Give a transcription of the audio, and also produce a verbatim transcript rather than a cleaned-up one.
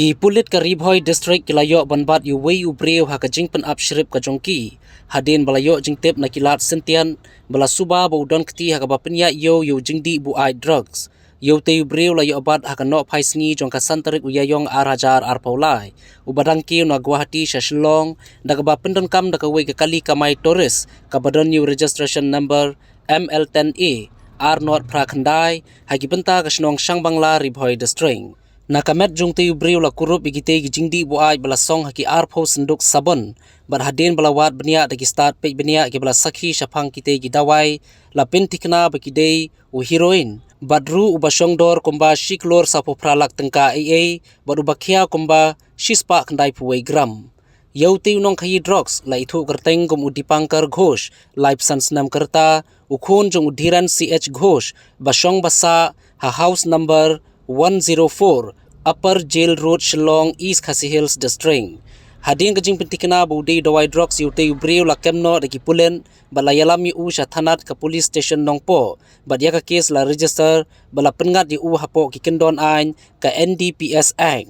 Ki pulit ka Ri Bhoi District ki la ïoh ban bat ïa uwei u briew ha ka jingpynap shrip ka jong ki, hadien ba la ïoh jingtip na ki lad syntien ba la suba ba u don kti ha kaba pynïaid ïew ïa u jingdih buaid drugs. Ïa utei u briew la ïoh bat ha ka nohphai sngi jong ka san tarik u Ïaïong ar hajar arphew lai, uba dang kiew na Guwahati sha Shillong, da kaba pyndonkam da kawei ka kali kamai tourist kaba don ïa u registration number M L ten A ar nod phra khyndai, ha ki bynta ka shnong Shangbangla, Ri Bhoi District. Na ka met jong utei u briew la kurup ïa kitei ki jingdih buaid ba la song ha ki arphew synduk sabon, bad hadien ba la wad bniah da ki stad peit bniah kiba la sakhi shaphang kitei ki dawai, la pynthikna ba ki dei u heroin, bad ruh uba shong dor kumba shi klur sawphew phra lak tyngka eiei, bad uba khia kumba shispah khyndaiphew wei gram. Ïa utei u nongkhaïi drugs la ithuh kyrteng kum u Dipankar Ghosh, laiphew san snem ka rta, u khun jong u Dhiren C H Ghosh, ba shong ba sah ha house number one zero four, Upper Jail Road, Shillong, East Khasi Hills District. Hadien ka jingpynthikna ba u dei u dawai drugs ïa utei u briew la kem noh da ki pulit, bad la ïalam ïa u sha thanat ka police station Nongpoh, bad ïa ka case la register, bad la pynngat ïa u hapoh ki kyndon aiñ ka N D P S Act.